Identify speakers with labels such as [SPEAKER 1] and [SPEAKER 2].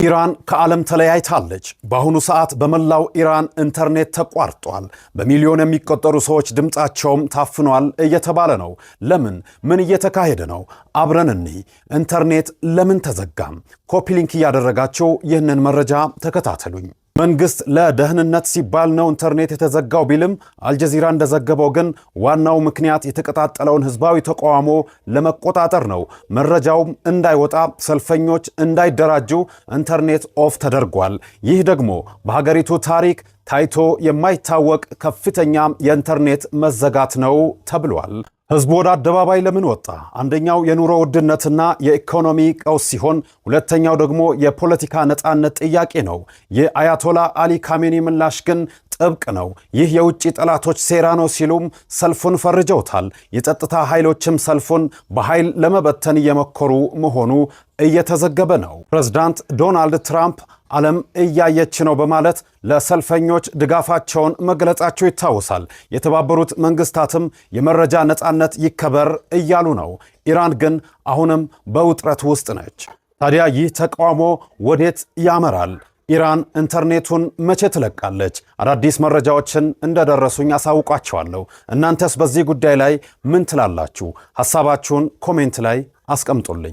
[SPEAKER 1] ኢራን ከዓለም ተለያይታለች። በአሁኑ ሰዓት በመላው ኢራን ኢንተርኔት ተቋርጧል። በሚሊዮን የሚቆጠሩ ሰዎች ድምፃቸውም ታፍኗል እየተባለ ነው። ለምን? ምን እየተካሄደ ነው? አብረን እንይ። ኢንተርኔት ለምን ተዘጋም? Copy link እያደረጋችሁ ይህንን መረጃ ተከታተሉኝ። መንግስት ለደህንነት ሲባል ነው ኢንተርኔት የተዘጋው ቢልም፣ አልጀዚራ እንደዘገበው ግን ዋናው ምክንያት የተቀጣጠለውን ህዝባዊ ተቃውሞ ለመቆጣጠር ነው። መረጃውም እንዳይወጣ፣ ሰልፈኞች እንዳይደራጁ ኢንተርኔት off ተደርጓል። ይህ ደግሞ በሀገሪቱ ታሪክ ታይቶ የማይታወቅ ከፍተኛ የኢንተርኔት መዘጋት ነው ተብሏል። ህዝቡ ወደ አደባባይ ለምን ወጣ? አንደኛው የኑሮ ውድነትና የኢኮኖሚ ቀውስ ሲሆን፣ ሁለተኛው ደግሞ የፖለቲካ ነፃነት ጥያቄ ነው። የአያቶላ አሊ ካሜኒ ምላሽ ግን ጥብቅ ነው። ይህ የውጭ ጠላቶች ሴራ ነው ሲሉም ሰልፉን ፈርጀውታል። የጸጥታ ኃይሎችም ሰልፉን በኃይል ለመበተን እየሞከሩ መሆኑ እየተዘገበ ነው። ፕሬዝዳንት ዶናልድ ትራምፕ ዓለም እያየች ነው በማለት ለሰልፈኞች ድጋፋቸውን መግለጻቸው ይታወሳል። የተባበሩት መንግስታትም የመረጃ ነፃነት ይከበር እያሉ ነው። ኢራን ግን አሁንም በውጥረት ውስጥ ነች። ታዲያ ይህ ተቃውሞ ወዴት ያመራል? ኢራን ኢንተርኔቱን መቼ ትለቃለች? አዳዲስ መረጃዎችን እንደደረሱኝ አሳውቃችኋለሁ። እናንተስ በዚህ ጉዳይ ላይ ምን ትላላችሁ? ሐሳባችሁን comment ላይ አስቀምጡልኝ።